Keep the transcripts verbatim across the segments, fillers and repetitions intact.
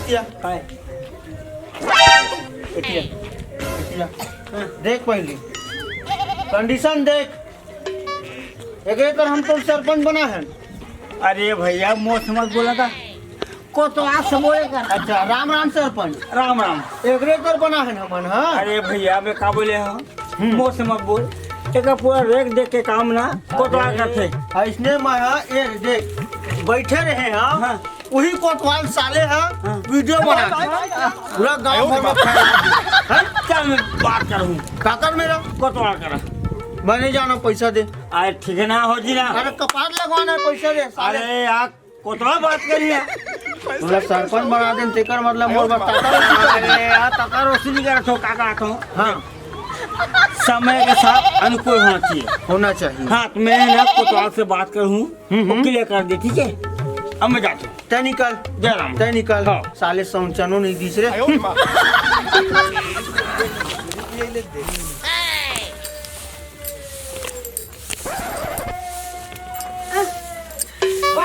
क्या? काय? एतिया, एतिया। देख पहले, कंडीशन देख। एकरे कर हम तो सरपंच बना है। अरे भैया, मोस मत बोला था, कोतवाल से बोले कर। अच्छा, राम राम सरपंच। राम राम। एकरे कर बना है हमन, हाँ? अरे भैया, मैं का बोले हूँ, हम्म। मोस मत बोल। एक पूरा रेख देख के काम ना, कोतवाल करथे। हाँ, इसने मैं, हाँ, एक देख, बैठे रहे, हाँ। हाँ। वही कोतवाल साले ह, हाँ। वीडियो बना के पूरा गांव भर में फैला दिया। हैं? क्या मैं बात करूँ? काकर मेरा? कोतवाल करा। मैं नहीं जाना, पैसा दे। अरे ठीक है ना, हो जी ना। अरे कपार लगवाना है, पैसा दे साले। अरे यार, कोतवाल बात करिए। पूरा सरपंच बना देन, तेकर मतलब मोर बता। अरे यार, तकर वसूली करत हो, का कहत हो? हाँ। समय के साथ अनुकूल होना चाहिए। होना चाहिए। हाँ, तो मैं ना कोतवाल से बात करूँ, हम्म, हम्म। वो clear कर दे, ठीक है? अब मैं जाता हूँ। तय निकल। जय राम। तय निकल। हाँ। साले सौंचनो नहीं दिस रे।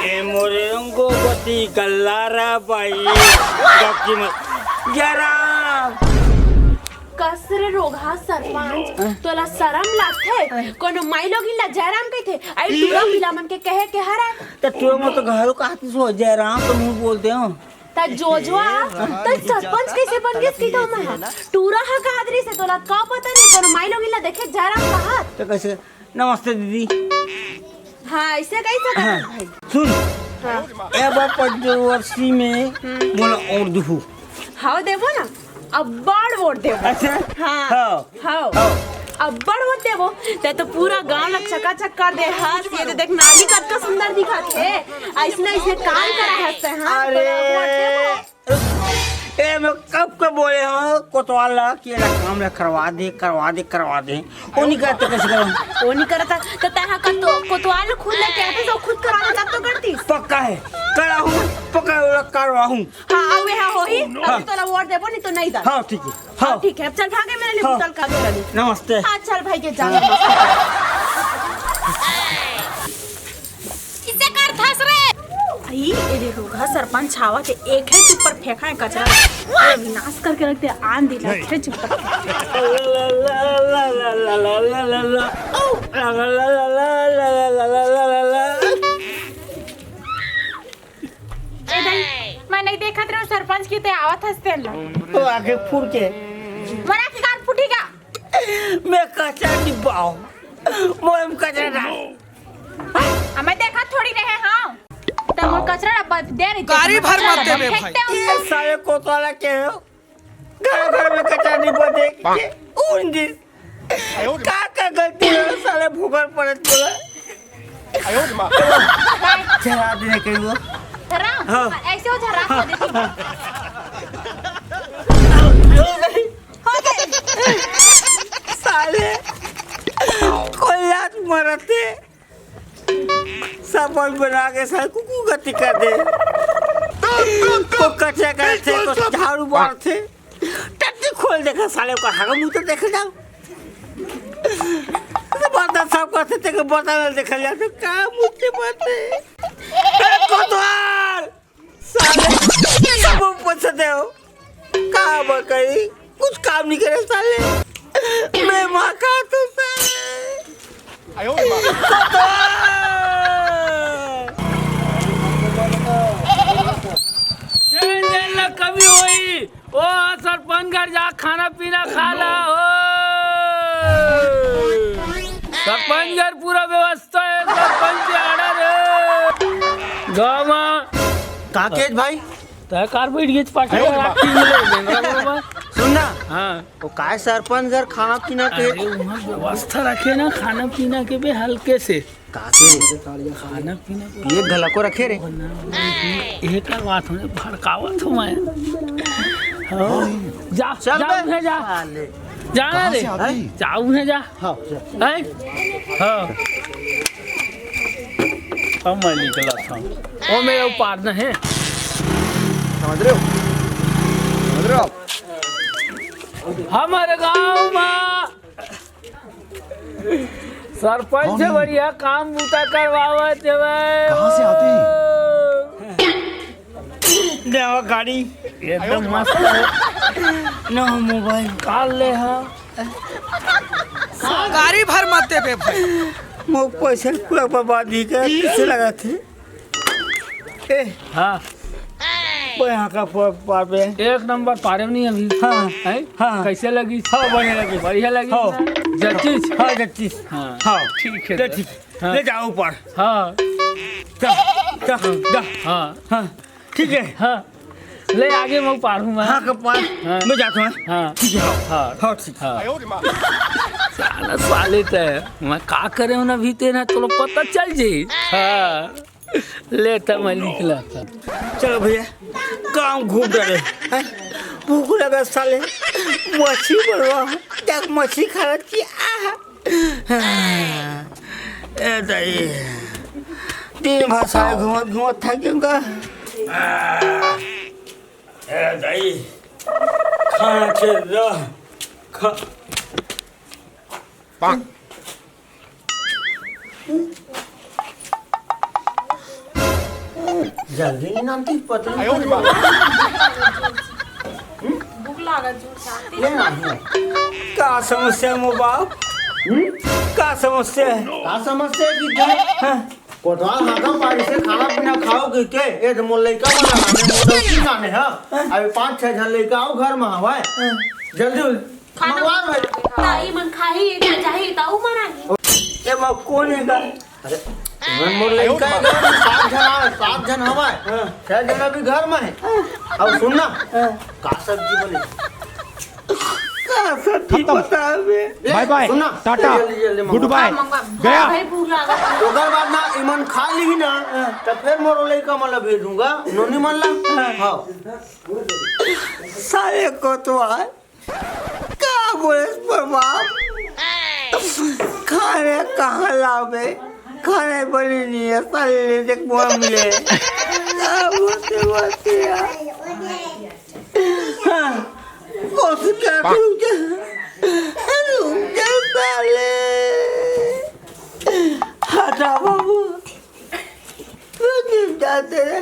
ए मोरे रंगो बती गल्ला रा बाई। डॉक्टर मत। जय राम। कस रे रोगहा सरपंच, तोला शरम लागथे? कोनो माई लोगिन ला जयराम कहिथे? आई टूरा पिला मन के कहे के हरय। त टूरा मन तो घरो कहत सो जयराम तो मुंह बोलते हो। त जोजवा, त सरपंच कैसे बन गेस कहिथो मैं? टूरा ह कहत रहिस हे, तोला का पता नहीं, कोनो माई लोगिन ला देखे जयराम कहत। त कैसे? नमस्ते दीदी। हाँ, ऐसे कैसे कहत भाई? सुन, हाँ। ए बार पंचवर्षी में हम्म। मोला और दुहू। हाँ, देबो ना, अब्बड़ वोट देबो। अच्छा? हाँ। हाँ। हाँ। हाँ। अब्बड़ वोट देबो। तैं तो पूरा गांव ला चकाचक कर दे हस। ये तो देख, नाली कतका सुंदर दिखत हे। अइसने, अइसने काम करा हस तैं, हाँ? अरे। तोला वोट देबो। ए, मैं कब के बोले हूँ कोतवाल ला कि एला काम ला करवा दे, करवा दे, करवा दे। वो नहीं करते, कैसे करूँ? वो नहीं करता, तो तैं हा कर तो कोतवाल खुद लेके आते, तो खुद करवा दे, तब तो करती। पक्का है, करा हूँ, पक्का है, ओला करवा हूँ। हाँ, अब यहाँ होही, हाँ। अब तोला वोट देबो, नहीं तो नहीं जाबो। हाँ, ठीक है। हाँ। हाँ, ठीक है, अब चल भागे, मेरे लिए हाँ। बोतल का दे रही। नमस्ते। हाँ, चल भाई के जा। हाँ। इसे कर धस रे। आई, ए दे रोगहा सरपंच आवत हे, एक हे ऊपर फेंका है कचरा। अरे, विनाश करके रख दे, आन दे, नहीं। रखे चुप कर। ए दाई, मैं नहीं देखत रहूं सरपंच की ते आवत हस तेन ला। तो आंखें फूट के। मोर आंखें कार फूटी का? मैं कचरा डिब्बा हूँ। मोर में कचरा डाल। हाँ, मैं देखत थोड़ी रहे हूँ। तो मोर कचरा डब्बा दे रही गाड़ी भर मत देबे भाई। ये साले कोतवाल के हो। घर घर में कचरा डिब्बा देख के उन दिन का का गलती है साले भूगल पड़त बोला। झरा देने के वो। झरा? हाँ। ऐसे हो झरा हाँ। दे। हो गई। साले कोई आज मरते। सब बन बना के सारे कुकु गति कर दे। को कचरा करथे, को झाड़ू मारथे। टट्टी खोल देखा साले का हगा मुंह तो देख जाओ। तो बर्तन सब करथे, तेरे बर्तन देख लिया तो का मुंह के बात है। ए, कोतवाल! साले, सब ऊपर से दे हो। का बकरी? कुछ काम नहीं करे साले। मैं माँ का तू साले। आयो रे माँ। जय जय ला कमी होई। ओ सरपंच घर जा खाना पीना खा ला हो। सरपंच घर पूरा व्यवस्था है, सरपंच के order है। गाँव में का केज भाई? तय कार बैठ गई पाछे अरे रात तीन ले बेंगरा बरोबर। सुन ना। हाँ। वो काय सरपंच घर खाना पीना के अरे वहाँ व्यवस्था रखे ना खाना पीना के बे हल्के से। का के रे? खाना पीना के ये गला को रखे रे। ये कर बात होने भड़कावत हूँ मैं। हाँ। जा, चल जा बे। उन्हें जा। साले। जाना कहाँ रे। से आती? जा उन्हें जा। हाँ, जा। हैं? हाँ। अब मैं निकला था। वो मेरा ऊपर न है। समझ रहे हो? समझ रहे हो आप? हमारे गांव में सरपंच कौन है? बढ़िया काम बूता करवावत हवे। कहाँ से आती? देवा गाड़ी। एकदम मस्त है। ना मोबाइल काल ले हा। गाड़ी भर मत देबे भाई। मोर पैसा पूरा बर्बाद ही कर, किसे लगा थे? ए, हाँ। वो यहाँ का प-, पार पे। एक नंबर पारे नहीं अभी। हाँ। हैं? हाँ। कैसे लगी? हाँ, बढ़िया लगी। बढ़िया लगी हाँ। ना? जच्चिस? हाँ, जच्चिस। हाँ। हाँ। ठीक है, ले तो। ठीक। हाँ। ले जाओ ऊपर। हाँ। जा, जा, जा। हाँ। हाँ। ठीक है। हाँ। ले आगे मैं पार हूँ मैं। हाँ, कब पार? हाँ। मैं जाता हूँ। हाँ। ठीक है, हाँ। हाँ। हाँ, ठीक। हाँ। साला साले ते, मैं का करे हूँ ना भी तेरा, चलो पता चल जाई। हाँ। ले त मैं लिख लेता। चलो भैया, गाँव घूम डरे। हैं? भूख लगा साले, मछली बनवा, जाके मछली खा लेती। आह! ए दाई, दिन भर साले घूमत घूमत थक गए का। ए दाई, खाना खेल रहा, खा। जल्दी नहीं नाम थी पतली। भूख लागत जोर से। ले ना, ले। का समस्या है मो बाप? हम्म? का समस्या है? का समस्या है कि क्या? हाँ। कोतवाल हाकम पारी से खाना पीना खाओ कि के? ए तो मोर लइका बना, मोर लइकी जाने, हाँ? हाँ। अभी पाँच छह झन लइका आओ घर में हवाए। हाँ। जल्दी खाना मंगवा भाई। त ई मन खाही, त जाही, त ऊ मन आही। ए, बा, कौन है का? अरे, मन मोर लइका है, घर में सात झन आवे, सात झन हमारे। हाँ। छह झन अभी घर में है। अब सुन ना, हाँ। का सब्जी बने? का सब्जी खत्म। बता बे? बाय बाय, सुन ना, टाटा, जल्दी, जल्दी मंगवा। गुड बाय, हाँ, मंगवा। गया। भाई, भूख लागत है। ओकर बाद ना, इमन खा ली ना, हाँ। त फिर मोर लइका मन ला भेजूंगा, नोनी मन ला। हाँ। हाँ। साले कोतवाल। का बोले पर बाप? खाने कहाँ लावे? खाने बनी नहीं है, साले ले देख मुआ मिले। का बोलते बोलते यार? हाँ, कौन सी क्या रुक जा, रुक जा साले। हटा बाबू, रुक जाते रे।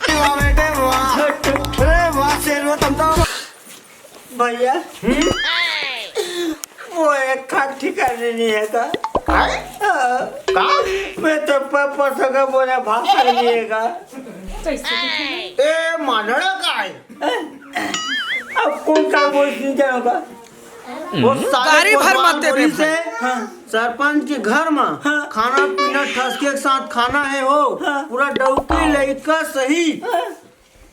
वाह बेटे वाह। अरे वाह शेर, वो तुम तो। भैया, हम्म? वो एक खाट ठिकाने नहीं है का? काय? हाँ। का? मैं तो प-, परसों का बोला भाषा नहीं है का? कैसे? ए, मानड़ा का है? अब कौन का बोल नहीं जाएगा? वो साले गाड़ी भर कोतवाल मत दे बोली बे से भाई। हाँ। सरपंच के घर में हाँ। खाना पीना ठसके के साथ खाना है हो। हाँ। पूरा डौकी लइका सही। हाँ।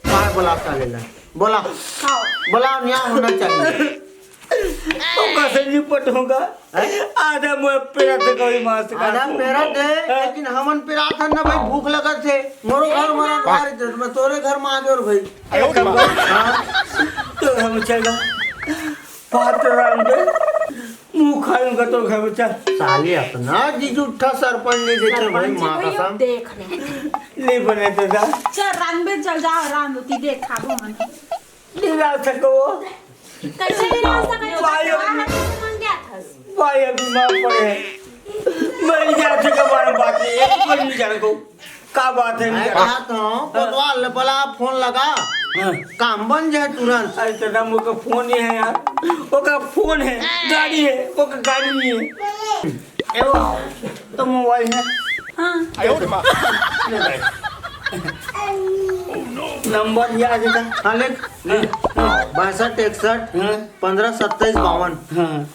बाहर बोला साले ला। बोला। खाओ। बोला, न्याय होना चाहिए। तो कैसे निपटूंगा? हैं? आधा मुंह पेरा से कोई मार सका। आधा पेरा दे, हाँ। लेकिन हमन पेरा था ना भाई, भूख लगत थे। मोरो घर मरा बाहर, मैं तोरे घर में आ गयो भाई। अरे कब? हाँ। तो हम चल रहा। बात राम दे। मुंह खाऊंगा तो घर में चल। साले अपना जीजू उठा सरपंच नहीं देखे भाई, सरपंच माँ भैया कसम। देख ले। नहीं बने तो जा। चल रांधबे, चल जा, रांध होती देख खाबो मन। नहीं रांध सको वो। कैसे नहीं रांध सके? भाई, वहाँ कैसे बन गया था? भाई अभी माँ पड़े हैं। मैं नहीं जान सका, बार बात नहीं, एक पर नहीं जान को। का बात है, नहीं अरे जान। कहा तो, कोतवाल ले बोला, फोन लगा। हाँ। काम बन जाए तुरंत। अरे तो राम, ओका फोन ही है यार, ओका फोन है, गाड़ी है, ओका गाड़ी नहीं है। ए वो, तो मोबाइल है। हाँ। ले भाई। नंबर याद है का? हाँ, लिख। हाँ। बासठ इकसठ हाँ। पन्द्रह सत्ताईस बावन। हाँ।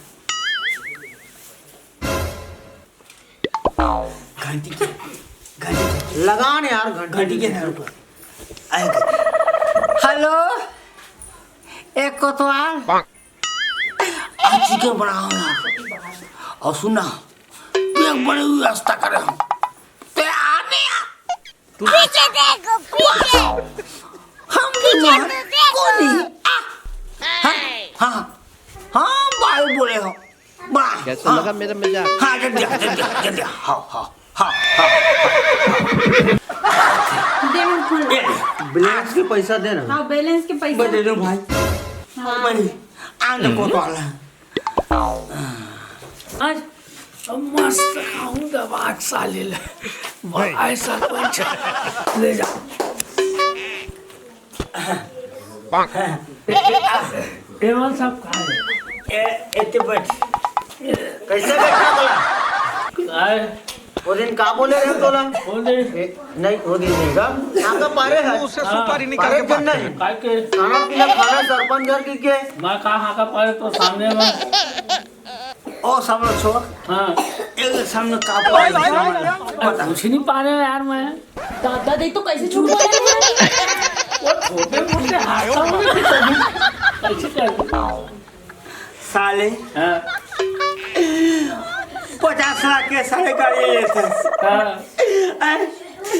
घंटी के, घंटी के। लगा ना यार, घंटी घंटी के के। ना, रुको। आए घंटी। हेलो, ए कोतवाल। आज चिकन बनाओ यार। और सुन ना, तू एक बड़ी व्यवस्था करे हो। ते आने यार। पीछे देखो, पीछे। हम पीछे तो देखो। कौन है? आ, हाँ, हाँ, हाँ, भाई बोले हो। वाह, कैसा हाँ। लगा मेरा मजाक? हाँ, जल्दी आ, जल्दी आ, जल्दी आ। हाँ, हाँ, हाँ, हाँ, हाँ। दे, हम फोन ये दे। बैलेंस के पैसा दे ना। हाँ, बैलेंस के पैसा। मैं दे दूँ भाई। हाँ। भाई, आने को तो आला। आज मस्त खाऊं दबा के साले ला। भाई सरपंच, ले जा। एमन सब का है? ए, एते बैठ। कैसे बैठा बोला? काय? वो दिन का बोले रहे तोला? वो दिन? ए, नहीं, वो दिन नहीं गा। यहाँ का पारे है। उससे सुपारी निकाल के पारे दिन नहीं। काय के? खाना पीना खाना सरपंच घर की के? मैं कहा हाँ का पारे तो सामने में। ओ, सब लोग छोड़। हाँ। एक सामने का पाए, सामने। बता। कुछ नहीं पा रहे यार मैं। दादा, देख तो कैसे झूठ बोल रहे हैं। वो छोटे मोटे हाथ का बोले थे तभी। कैसे कर? साले। हाँ। पचास लाख के साले गाड़ी लेते। हाँ। अरे,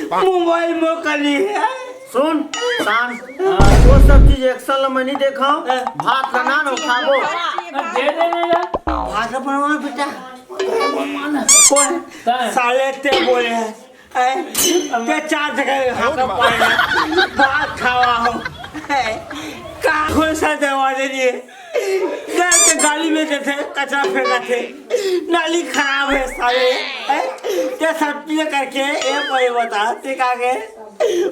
मोबाइल मोकली है। सुन, शान, हाँ। वो सब चीज एक्शन ल मैं नहीं देखा हूँ। हाँ। भात ला ना, ना खाबो। हाँ, दे दे बेटा। भात ला बनवा बेटा। कौन? कौन? साले ते बोले हैं। हैं? ते चार जगह हाथ पाए हैं। भात खावा हो। हैं? का खोसा दरवाजे लिए। घर के गाली में देथे, कचरा फेंकथे, नाली खराब है साले, हैं? ते सब चीजें करके, ए भाई बता, ते का के?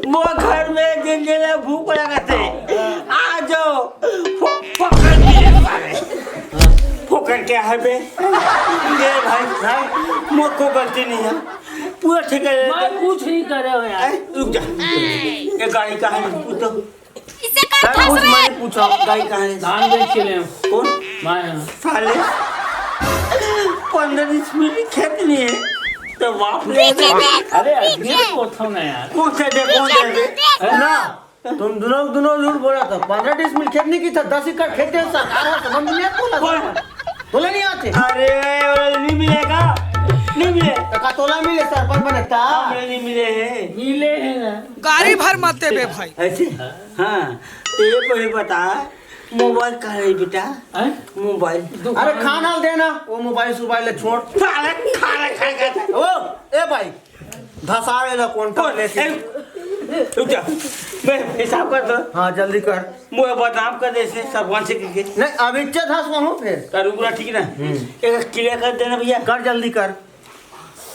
वो घर में गेंगे ले भूख लगथे, आ जाओ, फो-, फोकट के साले, फोकट के है बे, ए भाई, भाई, मोर को गलती नहीं है, पूरा ठीक है। मैं कुछ नहीं करे हो यार। हैं? रुक जा, ये गाड़ी कहाँ है? पूछ तो। इससे का सर, खास कुछ रे? मैंने पूछा, गाय कहाँ है? धान बेच के ले आओ। कौन? मैं हाँ। साले, पंद्रह बीस मिनट खेत नहीं है, तो बाप ले पीछे देख। अरे, अभी तो उठाओ ना यार। कौन से दे, कौन दे दे? है? ना, तुम दोनों, दोनों झूठ बोला था। पंद्रह बीस मिनट खेत नहीं की था, दस एकड़ खेत है, सरकार है, समझ में नहीं आता ना। कौन? बोले नहीं आते। अरे, वो नहीं मिलेगा, नहीं मिले। तो का तोला मिले, सरपंच बने ता? हाँ, मिले, नहीं मिले हैं। मिले हैं ना। गाड़ी भर मत देबे भाई। ऐसे? हाँ, तो ये कोई बता, मोबाइल कहाँ है बेटा? हैं? मोबाइल। अरे खाना देना, वो मोबाइल सोबाइल ले छोड़। साले खाना खाएगा। ओ, ए भाई, धसावे ला कौन टा ओ, लेके? ए, रुक जा, मैं हिसाब कर दो। हाँ, जल्दी कर। मुझे बदनाम कर दे से सरपंच के, के। नहीं, अब इज्जत हंस वहाँ फिर। तो रुक रहा, ठीक ना? हम्म। एक क्लियर कर देना भैया। कर, जल्दी कर।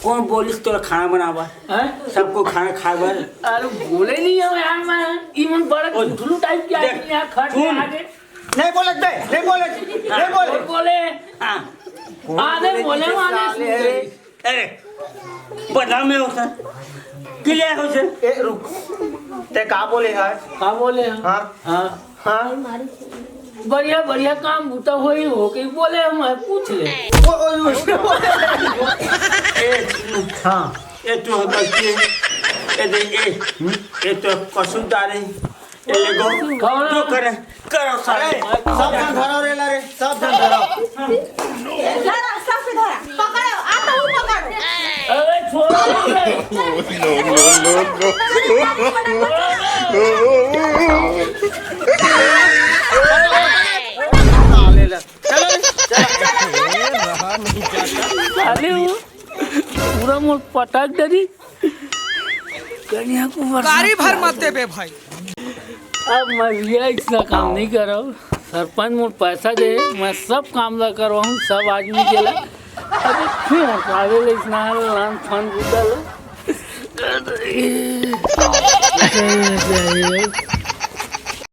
कौन बोलिस तोरा खाना बनावा? हैं? सबको खाना खाए बर। अरे बोले नहीं हम यार, मैं इमन बड़ा ओ, झुठलू टाइप के देख, आदमी यहाँ खट सुन। में आगे। नहीं बोले बे, नहीं बोले, नहीं बोले। बोले। हाँ। आधे बोले, बोले माने साले। अरे, बदनाम में होता। क्लियर हो से। ए, रुक। ते का बोले आज? का बोले हम? हाँ। हाँ। हाँ। बढ़िया, बढ़िया काम बूता होई हो के बोले हम, पूछ ले। ओ, ओ, ओ, ए, हाँ। ए, तू गलती है। ए, दे, ए, हम्म? ए, तो कसूरदार है। ए, ले गो। कौन? जो करे, करो सारे। अरे, सब झन धरो रे, ला रे, सब झन धरो। धरा, सबके धरा। पकड़ो, आता हूँ, पकड़ो। अरे, छोड़ो रे। No, no, no, no। साले वो पूरा मोर पटक डरी। कन्या कुमार गाड़ी भर मत देबे भाई। अब मैं भैया इतना काम नहीं करब। सरपंच मोर पैसा दे, मैं सब काम ला करवाऊँ, सब आदमी के ला। अबे क्यों आवे ले इतना लान फान बुता ला?